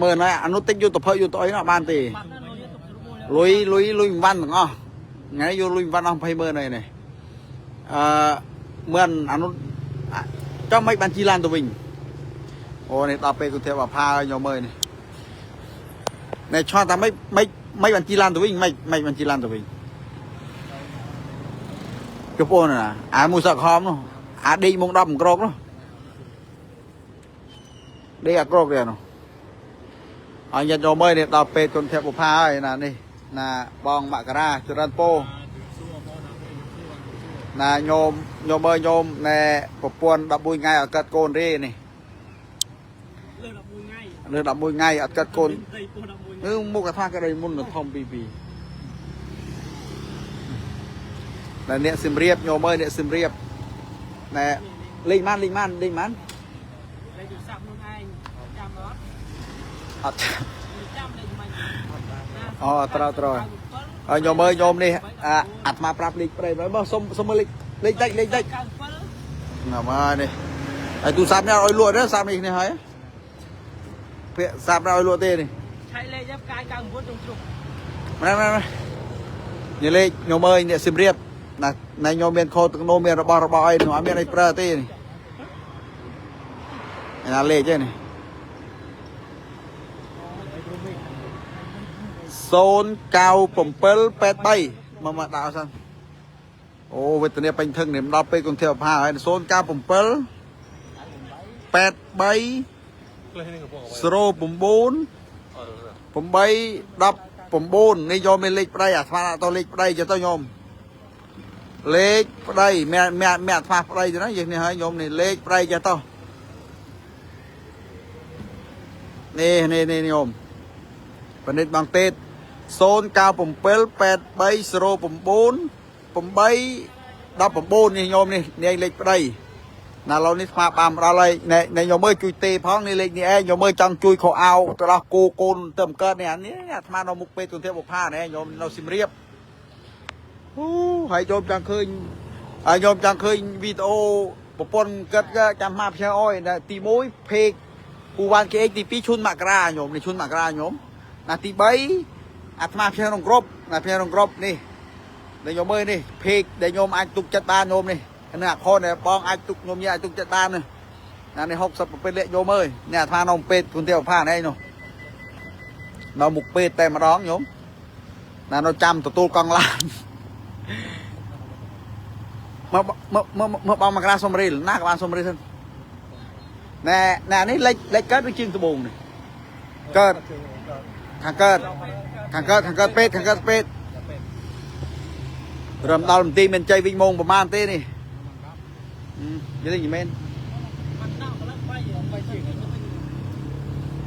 10,000ហើយអានោះតិចយកទៅផើយកទៅអីនោះអត់បានទេ បាត់ណាលុយទុកជ្រុំមួយ លុយលុយលុយមិនបានទាំងអស់ថ្ងៃយកលុយមិនបានអស់20,000ហើយនេះអឺមិនអានោះចង់មិនបានជីឡានទៅវិញអូនេះដល់ពេលគុទេបផាឲ្យញោមមើលនេះនេះឆ្លងតែមិនមិនមិនបានជីឡានទៅវិញមិនមិនបានជីឡានទៅវិញជប់អូនណាអាមួយសក់ខំនោះអាដេកមុង10ក្រោកនោះដេកអាក្រោកទេនោះអញញាតិញោមអើយនេះដល់ពេលគុណធបុផាហើយណានេះណាបងមករាចរិនពោណាញោមញោមអើយញោមណែប្រពន្ធ11ថ្ងៃអត់កាត់កូនទេនេះ លើ11ថ្ងៃ លើ11ថ្ងៃអត់កាត់កូន ដីពោះ11 អឺមុខអាថាក្តីមុនធំពីពីតែអ្នកសៀមរាបញោមអើយអ្នកសៀមរាបណែលេខម៉ានលេខម៉ានលេខម៉ាន លេខទូរស័ព្ទខ្លួនឯងចាំអត់ អត់ ចាំលេខមិន អូត្រូវត្រូវហើយញោមអើយញោមនេះអាអាត្មាប្រាប់លេខប្រេបើសុំសុំមើលលេខលេខតិចលេខតិច 97 ណាមកនេះហើយទូរស័ព្ទនេះឲ្យលក់ទេសាប់នេះនេះហើយពាក្យសាប់នេះឲ្យលក់ទេនេះ ឆៃលេខផ្កាយ99ចុងជ្រុក ម៉ែម៉ែម៉ែនេះលេខញោមអើយអ្នកសៀមរាបណាណែញោមមានខោទឹកនោមមានរបស់របស់អីនោះអត់មានអីប្រើទេនេះណាលេខទេនេះ09783មកមកដាក់សិនអូវេទនាពេញធឹងនេះមិនដល់ពេលគុណធៀបផាហើយ097 83 09 8 19នេះយកមានលេខប្តីអាស្មាអត់ទៅលេខប្តីចុះទៅញោមលេខប្តីមានមានមានអាស្មាប្តីទៅណាយើងនេះហើយញោមនេះលេខប្តីចុះទៅនេះនេះនេះញោមបនិតបងទេត097 8309 8 19នេះញោមនេះនាងលេខប្តីណាឡូវនេះស្មាបានមកដល់ហើយណែណែញោមមើលជួយទេផងនេះលេខនេះឯងញោមមើលចង់ជួយខោអាវទៅដល់គោកូនទៅមិនកើតនេះអានេះអាត្មានៅមុខពេទ្យទុនទេបុផាណែញោមនៅសៀមរាបអូហើយញោមចង់ឃើញហើយញោមចង់ឃើញវីដេអូប្រពន្ធកើតចាំមកផ្ញើអោយណែទី1ពេកពូវ៉ាន់គេអេទី2ឈុនមករាញោមនេះឈុនមករាញោមណាទី3អាត្មាផ្ញើក្នុងគ្រប់ណាផ្ញើក្នុងគ្រប់នេះ ដែលញោមអើយនេះភេកដែលញោមអាចទុកចិត្តបានញោមនេះនេះអាខនដែលបងអាចទុកញោមញ៉ែអាចទុកចិត្តបាននេះណានេះ67លាកញោមអើយនេះអាត្មានៅពេទ្យគុណទេវផានេះឯងនោះនៅមុខពេទ្យតែម្ដងញោមណានៅចាំទទួលកង់ឡានមកមកមកមកបងមកក្រាសុំរីលណាក៏បានសុំរីលសិនណែណែនេះលេចលេចកើតឬជាងត្បូងនេះកើតខាងកើតខាងកើតខាងកើតពេទ្យខាងកើតពេទ្យ រំដល់មន្ទីរមានជ័យវិញម៉ោងប្រហែលទេនេះនិយាយមែន មិនដល់កន្លង3 3ជាង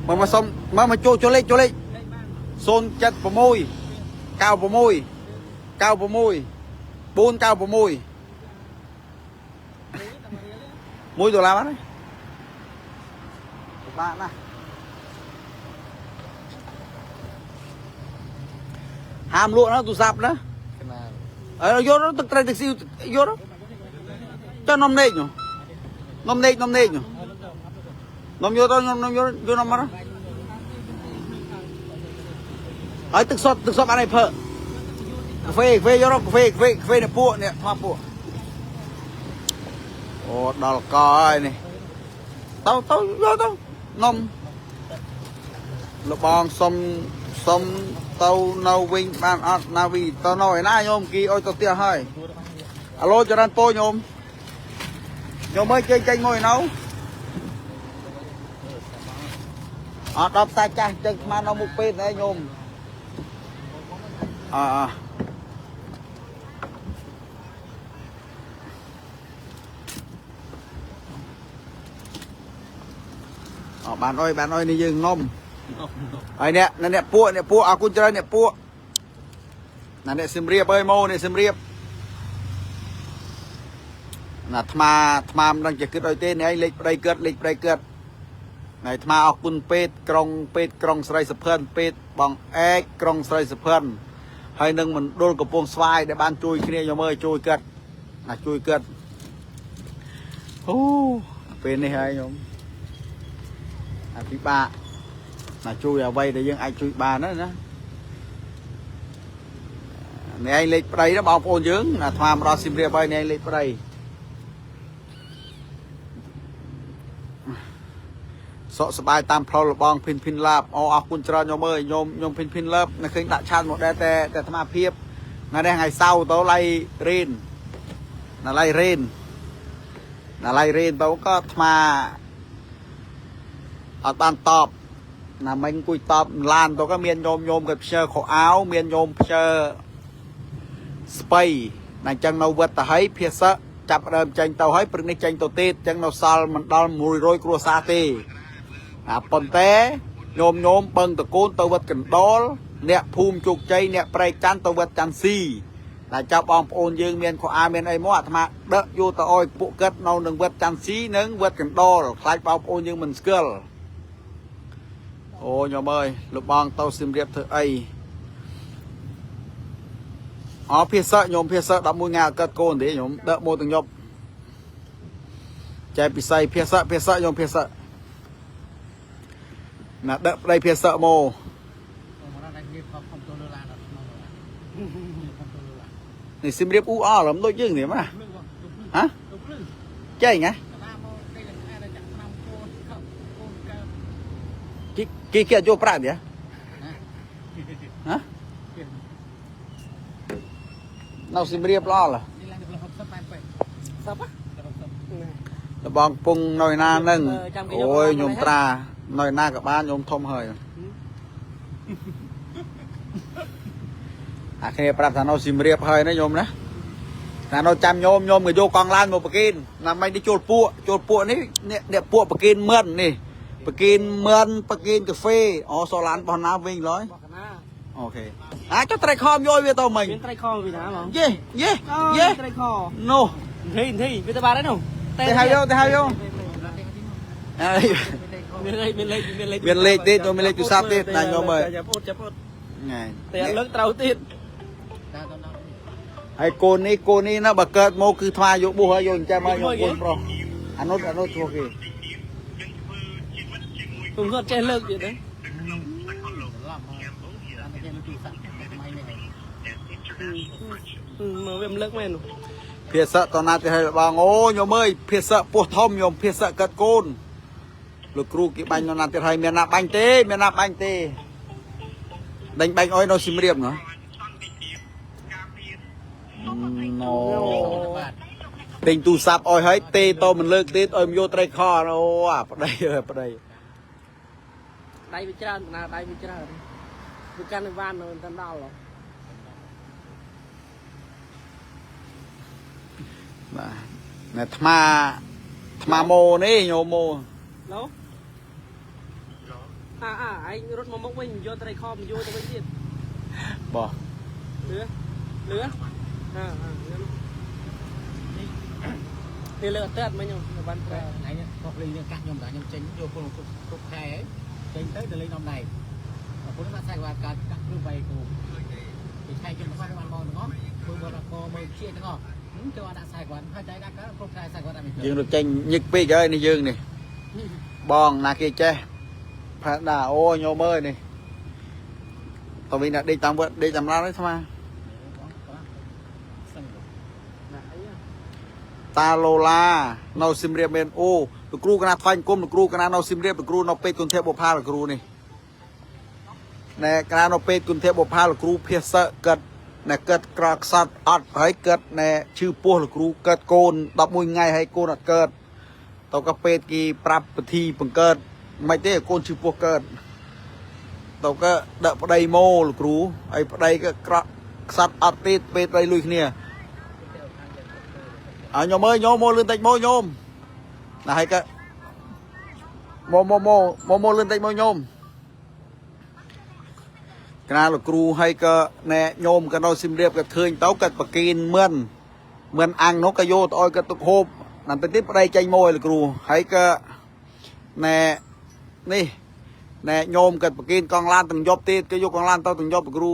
មកមកសុំមកមកចូលចូលលេខចូលលេខ លេខបាន 076 96 96 496 1ដុល្លារបានទេបាក់ណាស់ហាមលក់ណាទូរស័ព្ទណាអើយកទៅទឹកត្រីទឹកស៊ីយកទៅចុះនំនេកនោះនំនេកនំនេកនោះនំយកទៅនំនំយកយកនំមកហើយទឹកសុទ្ធទឹកសុទ្ធបានអីភើកាហ្វេកាហ្វេយកទៅកាហ្វេកាហ្វេកាហ្វេនេះពួកនេះថ្មពួកអូដល់កហើយនេះទៅទៅយកទៅនំលបងសុំសុំទៅនៅវិញបានអត់ណាវីទៅនៅឯណាញោមគីអុយទៅផ្ទះហើយអាឡូចរ៉ាន់ពោញោមញោមអើយចេញចេញមកឯនៅអត់ដល់ផ្សាយចាស់ចឹងស្មាននៅមុខពេទ្យឯងញោមអអអបានអុយបានអុយនេះយើងងំហើយអ្នកអ្នកពួកអ្នកពួកអរគុណច្រើនអ្នកពួកណាអ្នកសៀមរាបអើយម៉ូអ្នកសៀមរាបណាអាត្មាអាត្មាមិនដឹងជាគិតអុយទេនេះឯងលេខប្តីកើតលេខប្តីកើតថ្ងៃអាត្មាអរគុណពេទ្យក្រុងពេទ្យក្រុងស្រីសុភឿនពេទ្យបងអែកក្រុងស្រីសុភឿនហើយនឹងមណ្ឌលកំពង់ស្វាយដែលបានជួយគ្នាយកមើលជួយកើតណាជួយកើតអូពេលនេះហើយខ្ញុំ អភិបាក ណាជួយអ្វីដែលយើងអាចជួយបានណាណានេះឯងលេខប្តីណាបងប្អូនយើងអាត្មាមកដល់សៀមរាបហើយនេះឯងលេខប្តីសុខសប្បាយតាមផ្លូវលបងភិនភិនឡាបអូអរគុណច្រើនញោមអើយញោមញោមភិនភិនឡាបនៅឃើញដាក់ឆាតមកដែរតែតែអាត្មាភាពថ្ងៃនេះថ្ងៃសៅរ៍ទៅឡៃរេនណាឡៃរេនណាឡៃរេនទៅក៏អាត្មាអត់បានតបណាមិញអង្គុយតបឡានទៅក៏មានញោមញោមក៏ផ្ញើខោអាវមានញោមផ្ញើស្បៃណាអញ្ចឹងនៅវត្តតាហីភាសាចាប់ដើមចេញទៅហើយព្រឹកនេះចេញទៅទៀតអញ្ចឹងនៅសល់មិនដល់100គ្រួសារទេអាប៉ុន្តែញោមញោមបឹងតកូនទៅវត្តកណ្ដុលអ្នកភូមិជោគជ័យអ្នកប្រែកច័ន្ទទៅវត្តច័ន្ទស៊ីតែចាប់បងប្អូនយើងមានខោអាវមានអីមកអាត្មាដឹកយកទៅឲ្យពួកគាត់នៅនឹងវត្តច័ន្ទស៊ីនិងវត្តកណ្ដុលខ្លាចបងប្អូនយើងមិនស្គាល់អូញោមអើយលោកបងទៅសៀមរាបធ្វើអីអភាសាញោមភាសា11ថ្ងៃអត់កើតកូនទេញោមដឹកមកទាំងយប់ចែកពិសីភាសាភាសាញោមភាសាណាដឹកប្តីភាសាមក មកដល់គេខំខំទៅលើឡានអត់មកឡានខំទៅលើឡាន នេះសៀមរាបអ៊ូអល់មិនដូចយើងទេម៉ា ភ្លឺបងទៅភ្លឺ ហ៎ ទៅភ្លឺ ចេះហ៎ តាមកគេលខែដល់ចាក់ឆ្នាំកូនខំកូនកើត គេគេគេអត់យកប្រាក់ទេ ណា ហ៎នៅសៀមរាបល្អល់ នេះឡើងទៅ60 80 សព លបងពងនៅណានឹងអូយញោមត្រានៅណាក៏បានញោមធំហើយអាគ្នាប្រាប់ថានៅសៀមរាបហើយណាញោមណាថានៅចាំញោមញោមក៏យកកង់ឡានមកប្រគេនណាមិននេះចូលពួកចូលពួកនេះអ្នកអ្នកពួកប្រគេនមឿននេះប្រគេនមឿនប្រគេនកាហ្វេអូសឡានបោះណាវិញឡើយ បោះកណា អូខេអាចុះត្រីខមយកវាទៅមិញ មានត្រីខពីណាហ្មង យេយេយេ ត្រីខ នោះ ធីធីវាទៅបាត់ហើយនោះ ទៅហើយយកទៅហើយយកអើយ មានលេខមានលេខមានលេខ មានលេខទៀតមានលេខទូរស័ព្ទទៀតណាញោមអើយ ចាប់អូតចាប់អូត ថ្ងៃ តែលើកត្រូវទៀត តាទៅដល់ ហើយកូននេះកូននេះណាបើកើតមកគឺថ្មយកបួសហើយយកចាំមកយកកូនប្រុសអានុតអានុតឈ្មោះគេ គុំគាត់ចេះលើកទៀតទេ ឡប់មកតាមគេលើទូរស័ព្ទថ្មីនេះ មើលវាមិនលើកមែន ភាសាតណាទៅឲ្យបងអូញោមអើយភាសាពោះធំញោមភាសាកើតកូនលោកគ្រូគេបាញ់នរណាទៀតហើយមានណាបាញ់ទេមានណាបាញ់ទេដេញបាញ់អុយនៅសៀមរាបណោះណូ បាទ ទិញទូរស័ព្ទអុយហើយទេតមិនលើកទៀតអុយមកយកត្រីខអូអាប្តីអើយប្តី ដៃវាច្រើនកណាដៃវាច្រើនវាកាន់តែវ៉ាន់នៅតែដល់ បាទណែអាត្មាអាត្មាម៉ូនេះញោមម៉ូ ឡូអាអាឯងរត់មកមុខវិញយកត្រីខមកយកទៅវិញទៀត បោះ លឿលឿអាអានេះលើកអត់មិញបានប្រើ ថ្ងៃនេះខុសលេងនឹងកាក់ខ្ញុំតាខ្ញុំចេញយកពលគ្រប់គ្រប់ខែហើយចេញទៅទៅលេងដំណៃពលមកខ្សែគាត់កាត់កាក់គ្រឿងបីគូពីខែខ្ញុំមកបានមកទាំងអស់មើលមកកមើលជាទាំងអស់ចូលអត់ដាក់ខ្សែគាត់ហើយតែដាក់គ្រប់ខែខ្សែគាត់អត់មាន យើងរត់ចេញញឹកពេកហើយនេះយើងនេះបងណាគេចេះផាដាអូញោមអើយនេះតវិញណាដេកតាមវត្តដេកតាមឡាននេះអាត្មា សឹង ណាអី តាឡូឡានៅសៀមរាបមែនអូលោកគ្រូកណាថ្វាយគុំលោកគ្រូកណានៅសៀមរាបលោកគ្រូនៅពេទ្យគុណធេបបុប្ផាលោកគ្រូនេះណែកណានៅពេទ្យគុណធេបបុប្ផាលោកគ្រូភាសៈកាត់ណែកាត់ក្រខ្សត់អត់ហើយកាត់ណែឈឺពោះលោកគ្រូកាត់កូន11ថ្ងៃហើយកូនអត់កើតទៅក៏ពេទ្យគេប្រាប់ពិធីបង្កើតមិនទេកូនឈឺពោះកើតទៅក៏ដឹកប្តីមកលោកគ្រូហើយប្តីក៏ក្រក់ខ្សត់អត់ទៀតពេទ្យប្តីលុយគ្នា អើញោមអើយញោមមកលឿនតិចមកញោមណាហើយក៏មកមកមកមកមកលឿនតិចមកញោមកណាលោកគ្រូហើយក៏ណែញោមក៏នៅសៀមរាបក៏ឃើញទៅក៏ប្រគិនមឿនមឿនអាំងនោះក៏យកទៅឲ្យក៏ទុកហូបណាទៅទៀតប្តីចេញមកឲ្យលោកគ្រូហើយក៏ណែនេះណែញោមក៏ប្រគិនកង់ឡានទាំងយប់ទៀតក៏យកកង់ឡានទៅទាំងយប់លោកគ្រូ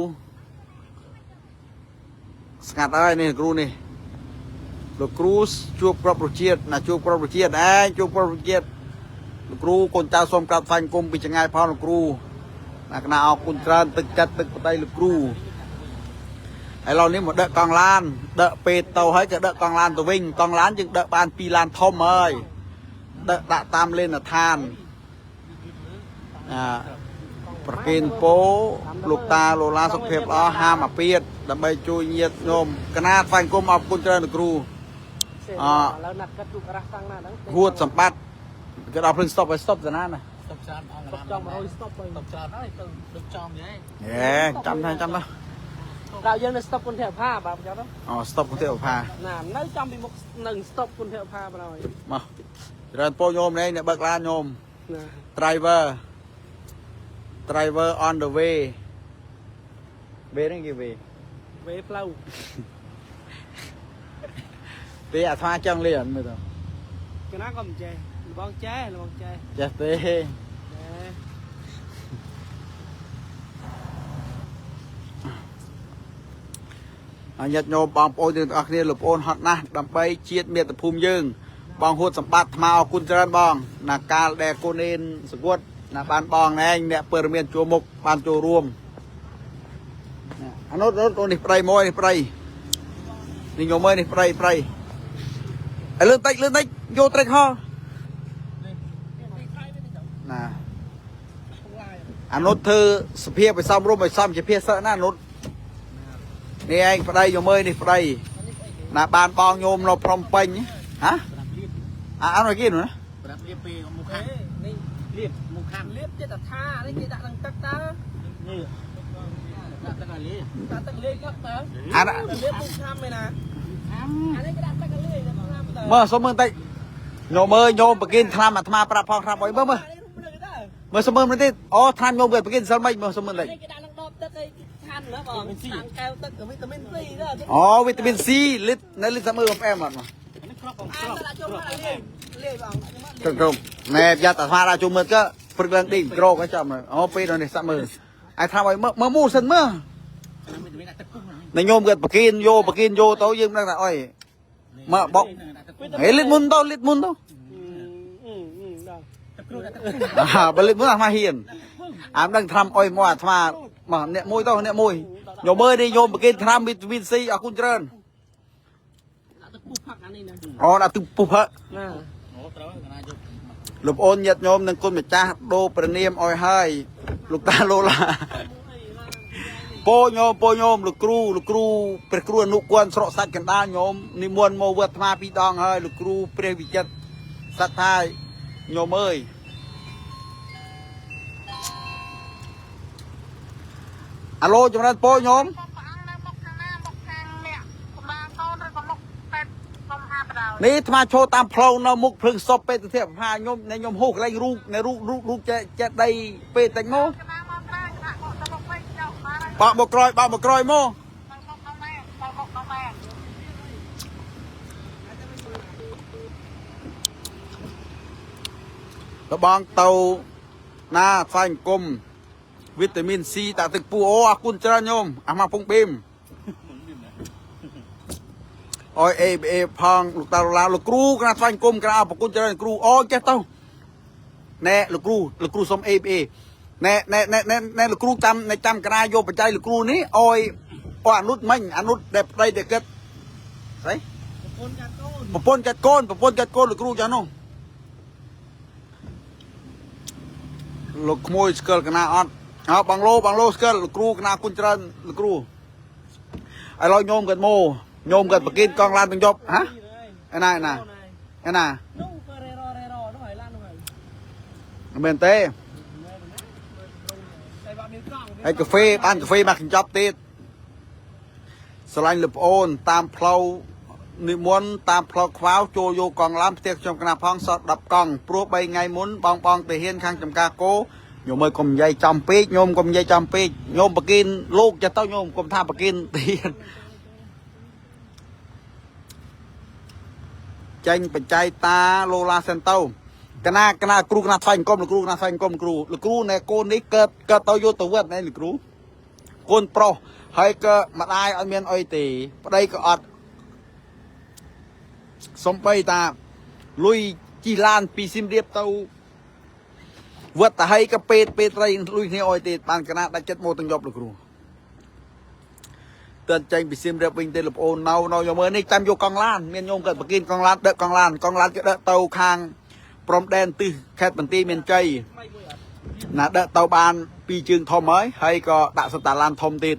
ស្ងាត់ហើយនេះលោកគ្រូនេះ លោកគ្រូជួបក្របរជាតិណាជួបក្របរជាតិឯងជួបក្របរជាតិលោកគ្រូកូនចៅសូមក្រាបថ្វាយបង្គំពីចង្ងាយផងលោកគ្រូ ណាកណាអរគុណច្រើនទឹកចិត្តទឹកបតីលោកគ្រូឥឡូវនេះមកដឹកកង់ឡានដឹកពេទ្យទៅហើយក៏ដឹកកង់ឡានទៅវិញកង់ឡានយើងដឹកបាន2ឡានធំហើយដឹកដាក់តាមលេនដ្ឋានអាប្រគិនពោលោកតាលោឡាសុខភាពល្អហាមអាពាតដើម្បីជួយញាតិញោមកណាថ្វាយគុំអរគុណច្រើនលោកគ្រូ ឥឡូវណាត់កាត់ទូការ៉ាស់តាំងណាហ្នឹង ហួតសម្បត្តិគេដល់ភ្លឹងស្តុបឲ្យស្តុបតាណាណា ស្តុបច្រើនអស់ ស្តុបចំ100ស្តុប ស្តុបច្រើនហើយទៅដូចចំយ៉ាង ហេចាំថាចាំណា ដល់យើងនៅស្តុបគុណធផាបាទចាំទៅ អូស្តុបគុណទេផា ណានៅចំពីមុខនឹងស្តុបគុណធផាបណ្ដោយ មកច្រើនពោញោមនេះអ្នកបើកឡានញោម ណា driver driver on the way វេហ្នឹងគេវេ វេផ្លូវ ទេអាថ្មចង់លេអត់មើលទៅ កណាក៏មិនចេះលបងចេះលបងចេះ ចេះទេ ណែ អញាតិញោមបងប្អូនយើងទាំងអស់គ្នាលោកប្អូនហត់ណាស់ដើម្បីជាតិមាតុភូមិយើង បងហួតសម្បត្តិអាត្មាអរគុណច្រើនបងណាកាលដែលកូនឯនសង្កត់ណាបានបងឯងអ្នកព័ត៌មានជួមុខបានចូលរួមណាអានោះនោះនេះប្តីមួយនេះប្តីនេះញោមអើយនេះប្តីប្តីឲ្យលឿនតិចលឿនតិចយកត្រីខណាអានោះធ្វើសភាពឲ្យសមរម្យឲ្យសមជាភាសាណាអានោះនេះឯងប្តីញោមអើយនេះប្តីណាបានបងញោមនៅភ្នំពេញហ៎ ប្រាប់លៀប អាអានោះគេនោះណា ប្រាប់លៀបពីមុខខាង នេះ លៀបមុខខាង លៀបចិត្តថានេះគេដាក់នឹងទឹកតើ នេះដាក់ទឹកឲ្យលៀប ដាក់ទឹកលាយទឹកតើ អា លៀបពុកឆ្នាំឯណា ខាំ អានេះគេដាក់ទឹកលាយទឹកឆ្នាំតើ មើលសុំមើលបន្តិចញោមអើយញោមប្រគិនថ្នាំអាត្មាប្រាប់ផងថ្នាំអុយមើលមើលមើលសុំមើលបន្តិចអូថ្នាំញោមគេប្រគិនសិលមិនមើលសុំមើលបន្តិច នេះគេដាក់នឹងដបទឹកអីឆាន់ណាបងតាំងកែវទឹកវីតាមីន C ទៅ អូវីតាមីន C លីត្រនៅលីត្រសាមើលអែមអត់មក នេះក្របបង អា ក្រប ដាក់ចូលមកលាយលាយបង ក្រុមក្រុមណែយ៉ាត់អាត្មាដាក់ចូលមើលក៏ព្រឹកឡើងដេកក្រកឲ្យចាំអូពេលដល់នេះសាក់មើលអាថ្នាំអុយមើលមើលមូសិនមើល មានមានដាក់ទឹកពុះហ្នឹង ណែញោមគេប្រគិនយកប្រគិនយកទៅយើងមិនដឹងថាអុយមកបកហេលីត្រមុនទៅលីត្រមុនទៅ អឺអឺដល់ ទឹកគ្រូដាក់ទឹកពុះ អាបើលីត្រមុនអាត្មាហ៊ានអាមិនដឹងថ្នាំអុយមកអាត្មាមកអ្នកមួយទៅអ្នកមួយញោមអើយនេះញោមប្រគិនថ្នាំវីតាមីន C អរគុណច្រើន ដាក់ទឹកពុះផឹកអានេះណា អូដាក់ទឹកពុះផឹក ណា អូត្រូវកណាយក លោកអូនញាតិញោមនិងគុណម្ចាស់ដូរព្រះនាមឲ្យហើយលោកតាលោឡាពោញោមពោញោមលោកគ្រូលោកគ្រូព្រះគ្រូអនុគណស្រកសាច់កណ្ដាលញោមនិមន្តមកវត្តអាត្មាពីរដងហើយលោកគ្រូព្រះវិចិត្រសត្វថាញោមអើយអាឡូចម្រើនពោញោម បងព្រះអង្គនៅមុខខាងណាមុខខាងអ្នកក្បាលកូនឬក៏មុខពេទ្យសុំហាបដ ாய் នេះអាត្មាឈរតាមផ្លូវនៅមុខភ្លើងសពពេទ្យធិបហាញោមញោមហូសកន្លែងរូបនៅរូបរូបរូបចេះចេះដីពេទ្យតិចមក កណាមកក្រោយគណៈមកទៅមុខវិញចុះមកហើយ បកមកក្រោយបកមកក្រោយមក ទៅមុខដល់មែនទៅមុខដល់មែន តបងទៅណាផ្សាយអង្គមវីតាមីន C តាទឹកពូអូអរគុណច្រើនញោមអាមកពងប៊ីមអយអេអេផងលោកតាឡាលោកគ្រូកណាផ្សាយអង្គមកណាអរគុណច្រើនគ្រូអូចេះទៅណែលោកគ្រូលោកគ្រូសុំអេអេណែណែណែណែណែលោកគ្រូចាំណែចាំកណាយកបច្ច័យលោកគ្រូនេះអយអអនុតមិញអនុតដែលប្តីដែលគិតស្អី ប្រពន្ធកាត់កូន ប្រពន្ធកាត់កូនប្រពន្ធកាត់កូនលោកគ្រូចាស់នោះលោកក្មួយស្គាល់កណាអត់អើបងឡូបងឡូស្គាល់លោកគ្រូកណាគុណច្រើនលោកគ្រូឥឡូវញោមគាត់មកញោមគាត់ប្រគិនកង់ឡានទាំងយប់ហ៎ឯណាឯណាឯណា នោះក៏រេររេរនោះហើយឡាននោះហើយ មែនទេ តែបើមានកង់ ហើយកាហ្វេបានកាហ្វេមកកញ្ចប់ទៀតស្រឡាញ់លោកប្អូនតាមផ្លូវនិមន្តតាមផ្លូវខ្វៅចូលយកកង់ឡានផ្ទះខ្ញុំកណាផងសត10កង់ព្រោះ3ថ្ងៃមុនបងបងទៅហ៊ានខាងចំការគោញោមអើយកុំនិយាយចំពេកញោមកុំនិយាយចំពេកញោមប្រគិនលោកចេះទៅញោមកុំថាប្រគិនទៀតចេញបច្ច័យតាឡូឡាសិនទៅកណាកណាគ្រូកណាថ្វាយអង្គមលោកគ្រូកណាថ្វាយអង្គមគ្រូលោកគ្រូណែកូននេះកើតកើតទៅយកទៅវត្តណែលោកគ្រូកូនប្រុសហើយក៏ម្ដាយអត់មានអីទេប្តីក៏អត់សំបីតាលុយជីឡានពីសៀមរាបទៅ វត្តតាហីក៏ពេទ្យពេទ្យត្រីលុយគ្នាអុយទៀតបានកណាដាច់ចិត្តមកទាំងយប់លោកគ្រូតើចេញពីសៀមរាបវិញទេលោកប្អូននៅនៅយកមើលនេះតាមយកកង់ឡានមានញោមកើតប្រគិនកង់ឡានដឹកកង់ឡានកង់ឡានគេដឹកទៅខាងព្រំដែនទិសខេត្តបន្ទាយមានជ័យ ថ្មីមួយអត់ ណាដឹកទៅបានពីរជើងធំហើយហើយក៏ដាក់សតាឡានធំទៀត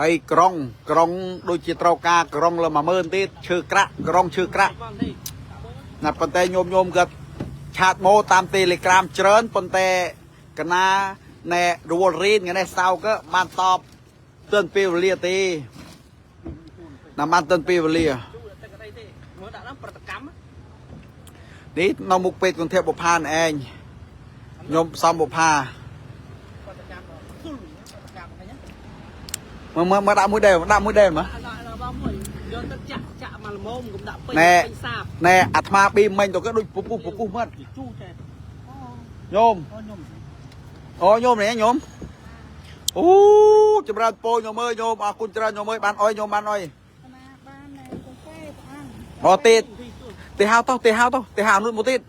ហើយក្រុងក្រុងដូចជាត្រូវការក្រុងលើ10000ទៀតឈើក្រាក់ក្រុងឈើក្រាក់ បងនេះ ណាប៉ុន្តែញោមញោមគាត់ឆាតមកតាម Telegram ច្រើនប៉ុន្តែកណាណែរវល់រៀនណែសៅក៏បានតបទិនពេលវេលាទេណាបានទិនពេលវេលា ជូរទឹកអីទេមើលដាក់ដល់ប្រតិកម្ម នេះនៅមុខពេទ្យគន្ធបុប្ផានឯងញោមសំបុប្ផា ប្រតិកម្មស៊ុលប្រតិកម្មហ្នឹង មើលមើលមើលដាក់មួយដែរដាក់មួយដែរមើល ដាក់ដល់បងមួយយកទឹកចាក់ចាក់មកល្មមកុំដាក់ពេញ ណែ ពេញសាប ណែអាត្មាប៊ីមិញទៅក៏ដូចពុះពុះពុះពុះមក ជូរចេះ ញោម អូញោម អូញោមនេះញោមអូចម្រើនពោញោមអើយញោមអរគុណច្រើនញោមអើយបានអុយញោមបានអុយ ណាបាននៅកាហ្វេព្រះអង្គ អូទៀតទេហៅតោះទេហៅតោះទេហៅនោះមកទៀត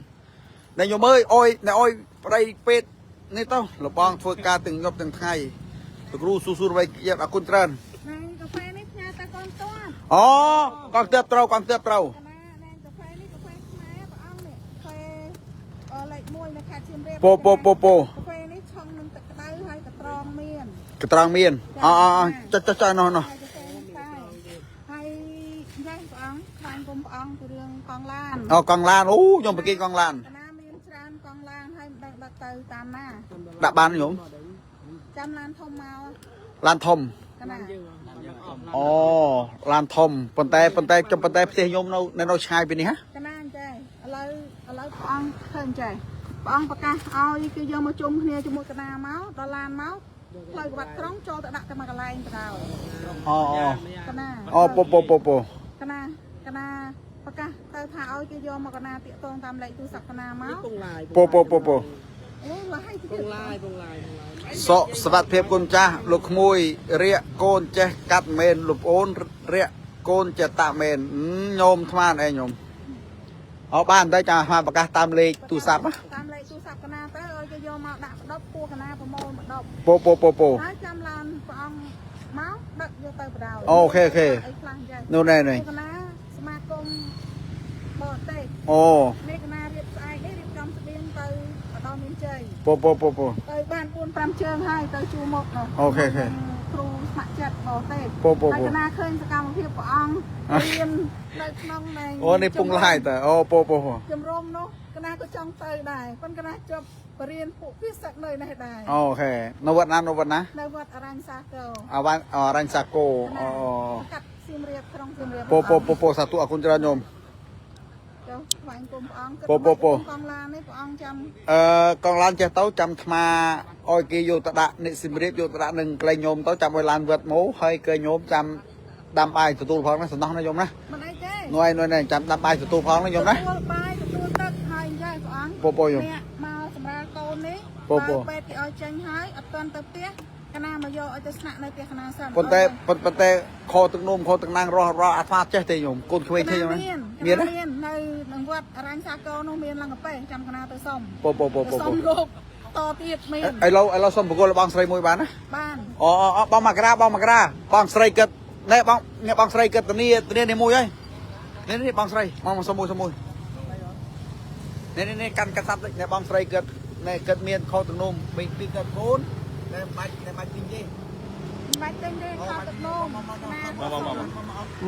ណែញោមអើយអុយណែអុយប្តីពេទ្យនេះតោះលបងធ្វើការទាំងយប់ទាំងថ្ងៃលោកគ្រូស៊ូស៊ូរវៃអរគុណច្រើន ណែកាហ្វេនេះផ្ញើទៅកូនតន់ អូកងទើបត្រូវកងទើបត្រូវ កណាណែកាហ្វេនេះកាហ្វេខ្មែរព្រះអង្គនេះកាហ្វេលេខ1នៅខេត្តសៀមរាប ពោពោពោពោ កាហ្វេនេះឆុងនឹងទឹកក្តៅហើយកត្រងមាន កត្រងមានអអចុចចុចចុចនោះនោះ ហើយកាហ្វេនេះតែហើយញ៉ែព្រះអង្គខ្លាញ់គុំព្រះអង្គពីរឿងកង់ឡាន អូកង់ឡានអូខ្ញុំបកគីកង់ឡាន កណាមានច្រើនកង់ឡានហើយមិនដឹងដឹកទៅតាមណា ដាក់បានញោម ចាំឡានធំមក ឡានធំ កណា យើង អូឡានធំប៉ុន្តែប៉ុន្តែចំប៉ុន្តែផ្ទះខ្ញុំនៅនៅឆ្ងាយពីនេះហ៎ កណាអញ្ចេះឥឡូវឥឡូវព្រះអង្គឃើញចេះព្រះអង្គប្រកាសឲ្យគឺយកមកជុំគ្នាជាមួយកណាមកដល់ឡានមកផ្លូវក្បាត់ក្រុងចូលទៅដាក់តែមួយកន្លែងទៅដល់ អូអូ កណា អូពោពោពោពោ កណាកណាប្រកាសទៅថាឲ្យគេយកមកកណាតាកតងតាមលេខទូរស័ព្ទកណាមក ពងឡាយ ពោពោពោពោ អូលហើយ ពងឡាយពងឡាយពងឡាយ សុសវត្ថភាពគុណចាស់លោកក្មួយរាកកូនចេះកាត់មែនលោកអូនរាកកូនចេះតាក់មែនញោមថ្មានឯងញោមអូបានតែចាអាត្មាប្រកាសតាមលេខទូរស័ព្ទ តាមលេខទូរស័ព្ទកណាទៅឲ្យគេយកមកដាក់ម្ដប់ពួរកណាប្រមូលម្ដប់ ពោពោពោពោ ហើយចាំឡានព្រះអង្គមកដឹកយកទៅបដៅ OK OK អីខ្លះអញ្ចឹង នោះណែនេះ កណាសមាគមបរទេស អូ នេះកណារៀបស្អែកនេះរៀបចំស្បៀងទៅដល់មានជ័យ ពោពោពោពោ ទៅបាន4 5ជើងហើយទៅជួមុខនោះ OK OK គ្រូស្ម័គ្រចិត្តបរទេស ពោពោពោ ហើយកណាឃើញសកម្មភាពព្រះអង្គរៀននៅក្នុងនៃ អូនេះពងឡាយតើអូពោពោពោ ជំរំនោះកណាក៏ចង់ទៅដែរប៉ុន្តែកណាជាប់បរៀនពួកភាសានៅនេះដែរ OK នៅវត្តណានៅវត្តណា នៅវត្តអរញ្ញសាគរ អវ៉ាន់អរញ្ញសាគោអូ កាត់សៀមរាបក្រុងសៀមរាប ពោពោពោពោសាទុអរគុណច្រើនញោម ចុះថ្វាយគុំព្រះអង្គ ពោពោពោ កងឡាននេះព្រះអង្គចាំ អឺកងឡានចេះទៅចាំថ្មឲ្យគេយកទៅដាក់និសិមរៀបយកទៅដាក់នឹងកន្លែងញោមទៅចាំឲ្យឡានវត្តមកហើយគេញោមចាំដាំបាយទទួលផងណាសំណោះណាញោមណា មិនអីទេ នោះឯងនោះឯងចាំដាំបាយទទួលផងណាញោមណា ទទួលបាយទទួលទឹកហើយអញ្ចឹងព្រះអង្គ ពោពោញោម អ្នកមកសម្រាប់កូននេះ ពោពោ បើពេទ្យគេឲ្យចេញហើយអត់ទាន់ទៅផ្ទះកណាមកយកឲ្យទៅស្នាក់នៅផ្ទះកណាសិន ប៉ុន្តែប៉ុន្តែខទឹកនោមខទឹកណាំងរស់រស់អាត្មាចេះទេញោមកូនក្មេងទេញោមណា មាន មានណា មាននៅនឹងវត្តអរញ្ញសាគរនោះមានឡើងកាប៉េចាំកណាទៅសុំ ពោពោពោ ទៅ ពោ សុំលោកតទៀតមាន ឥឡូវឥឡូវសុំបកគលបងស្រីមួយបានណា បាន អូអូបងមករាបងមករាបងស្រីគិតណែបងអ្នកបងស្រីគិតធានាធានានេះមួយហើយនេះនេះបងស្រីមកមកសុំមួយសុំមួយនេះនេះនេះកាន់កាស័ព្ទណែបងស្រីគិតណែគិតមានខុសទំនុំពីពីគិតកូនណែបាច់ណែបាច់ទិញទេ មិនបាច់ទិញទេខោទឹកនោមណា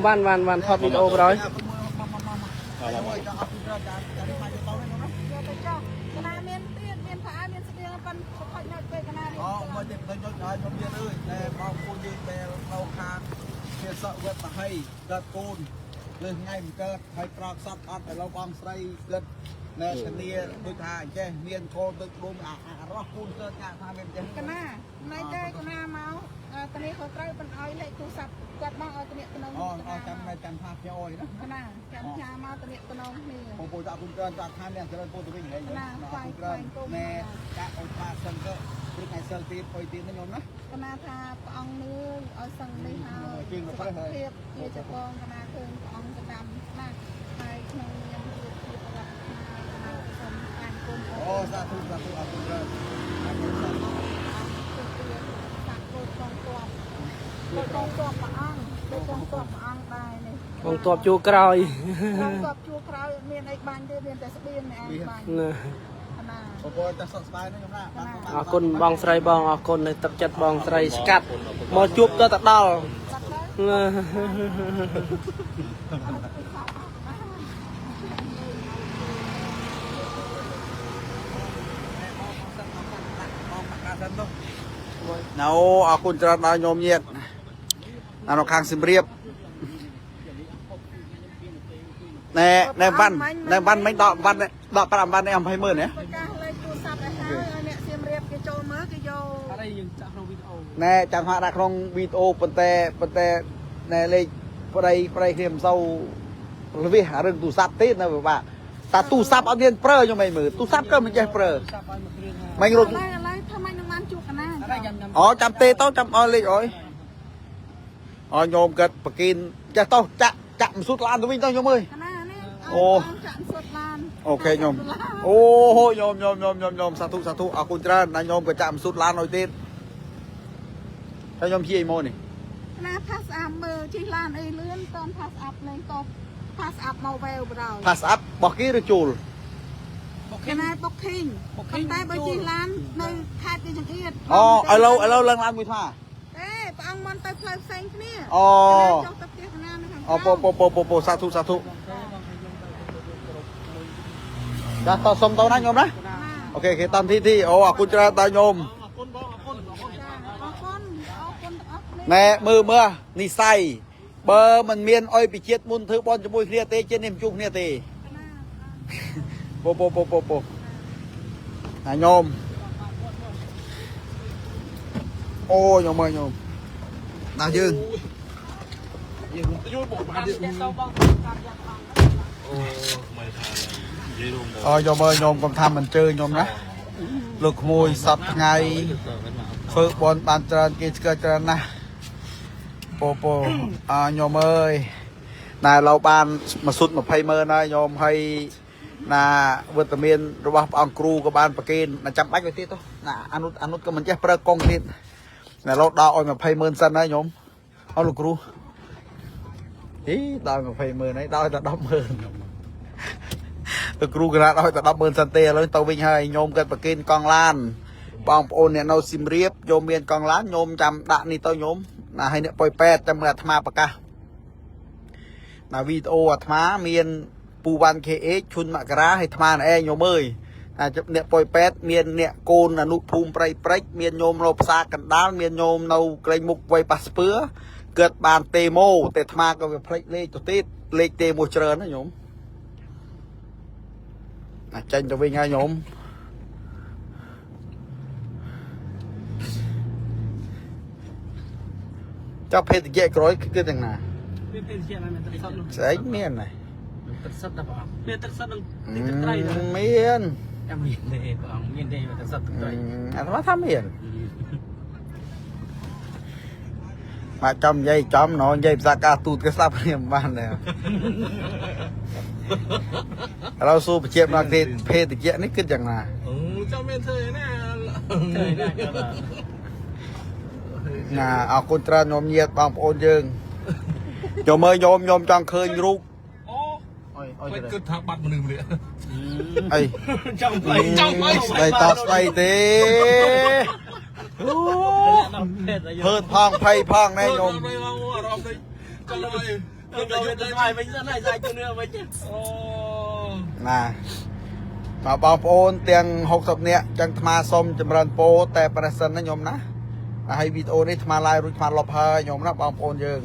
បានបានបានថតវីដេអូក្រោយ យកទៅចុះកណាមានទៀតមានផ្អែមមានស្បៀងប៉ុនខុចនៅពេលកណារៀប អូមកទេទៅយកឲ្យខ្ញុំមានអើយតែបងពូយើងដែលនៅខាងជាសក់វត្តមហីកើតកូនលើថ្ងៃមិនកើតហើយក្រោកសັບអត់ឥឡូវបងស្រីគិតណែធានាដូចថាអញ្ចេះមានកូនទឹកដុំអារស់កូនកើតថាមានអញ្ចេះ កណាណៃទេកណាមកតនេះក៏ត្រូវមិនអោយលេខទូរស័ព្ទគាត់មកឲ្យតនេះតំណង អូអូចាំចាំថាខ្ញុំអើយណា កណាចាំផ្ញើមកតនេះតំណងគ្នា បងពូចាក់គុណច្រើនចាក់ខានអ្នកច្រើនពូទៅវិញហែងច្រើនណែចាក់អុយប៉ាសិនទៅព្រឹកថ្ងៃសិលទៀតអុយទៀតណាញោមណា កណាថាព្រះអង្គនឿយឲ្យសឹងនេះហើយសុខភាពជាចកងកណាឃើញព្រះអង្គសកម្មណាស់ហើយក្នុងនាមជាជាប្រវត្តិខ្មែរកណាសូមអានគុំ អូ អូសាធុសាធុអរគុណច្រើនអរគុណសាធុ សាក់កូនកងទ័ពកងទ័ពព្រះអង្គកងទ័ពព្រះអង្គដែរនេះ បងតបជួក្រោយ កងទ័ពជួក្រោយអត់មានអីបាញ់ទេមានតែស្បៀងនេះឯងបាញ់ ណា ណា បងប្អូនតែសុខសប្បាយណាខ្ញុំណាបាន អរគុណបងស្រីបងអរគុណនៅទឹកចិត្តបងស្រីស្កាត់មកជួបទៅតដល់ បាត់ទៅ ណា ណៅអរគុណច្រើនដល់ញោមញាតនៅខាងសៀមរាបណែណែវ៉ាន់ណែវ៉ាន់មិនដកវ៉ាន់ដក5វ៉ាន់នេះ20ម៉ឺនណា ប្រកាសលេខទូរស័ព្ទឲ្យហើយឲ្យអ្នកសៀមរាបគេចូលមើលគេយក អត់អីយើងចាក់ក្នុងវីដេអូ ណែចាំហាក់ដាក់ក្នុងវីដេអូប៉ុន្តែប៉ុន្តែណែលេខប្តីប្តីគ្នាមិនសូវលវិសអារឿងទូរស័ព្ទទេនៅពិបាកតាទូរស័ព្ទអត់មានប្រើខ្ញុំមិនមើលទូរស័ព្ទក៏មិនចេះប្រើ ចាប់ឲ្យមកគ្រឿងហើយ មិនរត់ ឥឡូវឥឡូវធ្វើម៉េចនឹងបានជួបកណា អត់ញ៉ាំញ៉ាំ អូចាំទេទៅចាំអស់លេខអើយអើញោមកាត់ប្រគិនចេះទៅចាក់ចាក់មិនសុទ្ធឡានទៅវិញទៅញោមអើយ កណានេះ អូ ចាក់សុទ្ធឡាន OK ញោមអូហូញោមញោមញោមញោមញោមសាធុសាធុអរគុណច្រើនណាញោមក៏ចាក់មិនសុទ្ធឡានឲ្យទៀតហើយញោមជាអីមកនេះ កណា pass up មើលជិះឡានអីលឿនតន pass up លេងត pass up មកវែវបណ្ដោយ pass up របស់គេឬជួល កណា booking ប៉ុន្តែបើជិះឡាននៅខេត្តគេចង្អៀត អូឥឡូវឥឡូវឡើងឡានមួយថ្ម ទេព្រះអង្គមិនទៅផ្លូវផ្សេងគ្នា អូ ចុះទៅផ្ទះកណានៅខាង អូពោពោពោពោពោសាធុសាធុចាតសុំទៅណាញោមណា OK គេតាមធីធីអូអរគុណច្រើនដល់ញោម អរគុណបងអរគុណអរគុណ ចាអរគុណអរគុណទាំងអស់គ្នា ណែមើលមើលនិស័យបើមិនមានអុយពិជាតិមុនធ្វើបន់ជាមួយគ្នាទេជាតិនេះមិនជួបគ្នាទេ ណា ពោពោពោពោពោណាញោមអូញោមអើយញោមណាយើង យល់បងបានទេទៅបង អូញោមអើយញោមកុំថាមិនជើញោមណាលោកក្មួយសពថ្ងៃធ្វើបន់បានច្រើនគេស្គាល់ច្រើនណាស់ពោពោអើញោមអើយណែឡូវបានមួយសុទ្ធ20ម៉ឺនហើយញោមហើយណាវត្តមានរបស់ព្រះអង្គគ្រូក៏បានប្រគេនណាចាំបាច់ទៅទៀតទៅណាអនុអនុក៏មិនចេះប្រើកងទៀតណែឡូវដល់ឲ្យ20ម៉ឺនសិនហើយញោមអរលោកគ្រូអីដល់20ម៉ឺនហើយដល់តែ10ម៉ឺន លោកគ្រូកណាត់ឲ្យតែ100000សិនទេឥឡូវទៅវិញហើយញោមគាត់ប្រគេនកង់ឡានបងប្អូនអ្នកនៅសៀមរាបញោមមានកង់ឡានញោមចាំដាក់នេះទៅញោមណាឲ្យអ្នកប៉ោយប៉ែតចាំមើលអាត្មាប្រកាសណាវីដេអូអាត្មាមានពូវ៉ាន់ KH ឈុនមករាហើយអាត្មាណែឯងញោមអើយណាអ្នកប៉ោយប៉ែតមានអ្នកកូនអនុភូមិព្រៃព្រិចមានញោមនៅផ្សារកណ្ដាលមានញោមនៅក្រែងមុខវ័យប៉ាស្ពឺគាត់បានទេម៉ូតែអាត្មាក៏វាភ្លេចលេខទៅទៀតលេខទេមួយច្រើនណាញោម ណាចេញទៅវិញហើយញោមចាប់ភេទជ្ជៈក្រោយគឺទាំងណា មានភេសជ្ជៈណាមានទឹកសុទ្ធនោះ ស្អែកមានណា ទឹកសុទ្ធដល់ព្រះអង្គ មានទឹកសុទ្ធនឹងទឹកត្រី មាន តែមានទេព្រះអង្គមានទេទឹកសុទ្ធទឹកត្រី អាត្មាថាមានមកចំនិយាយចំណនិយាយភាសាការទូតគេស្ដាប់គ្នាមិនបានដែរឥឡូវសួរប្រជាម្ដងទៀតភេទជ្ជៈនេះគិតយ៉ាងណា អូចាំមានធ្វើណា ធ្វើណាក៏ ណាអរគុណច្រើនញោមញាតបងប្អូនយើងញោមអើយញោមញោមចង់ឃើញរូប អូ អុយអុយ មិនគិតថាបាត់មនុស្សម្នាក់ អី ចង់ไป ចង់ไป ស្ដីតស្ដីទេអូ ដល់ភេទអី ភើតផងភ័យផងណែញោម អារម្មណ៍ដូចក៏លយ ទៅទៅទៅស្វាយវិញសិនហើយស្អែកទៅនេះវិញ អូ ណាមកបងប្អូនទាំង60នាក់ចឹងអាត្មាសុំចម្រើនពោតែប្រសិនណាញោមណាហើយវីដេអូនេះអាត្មាឡាយរួចអាត្មាលុបហើយញោមណាបងប្អូនយើង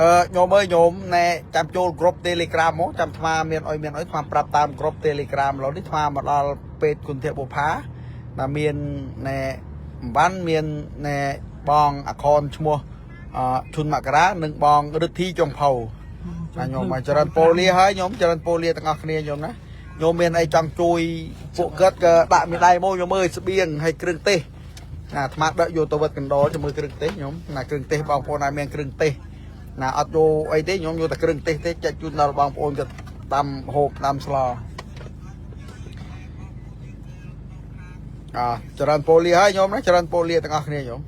អឺញោមអើយញោមណែចាំចូលក្រុម Telegram មកចាំអាត្មាមានអុយមានអុយអាត្មាប្រាប់តាមក្រុម Telegram ឥឡូវនេះអាត្មាមកដល់ពេទ្យគុណធបុប្ផាណាមានណែអំវ៉ាន់មានណែបងអខនឈ្មោះអឈុនមករានិងបងរិទ្ធីចុងភៅ ណាញោមមកចរិនប៉ូលីហើយញោមចរិនប៉ូលីទាំងអស់គ្នាញោមណាញោមមានអីចង់ជួយពួកគាត់ក៏ដាក់មេដៃមកញោមអើយស្បៀងហើយគ្រឿងទេសណាអាត្មាដឹកយកទៅវត្តកណ្ដោជាមួយគ្រឿងទេសញោមណាគ្រឿងទេសបងប្អូនឲ្យមានគ្រឿងទេសណាអត់យកអីទេញោមយកតែគ្រឿងទេសទេចែកជូនដល់បងប្អូនគាត់តាមហូបតាមស្ល អ่าចរន្តពលីហើយញោមណាចរន្តពលីទាំងអស់គ្នាញោម។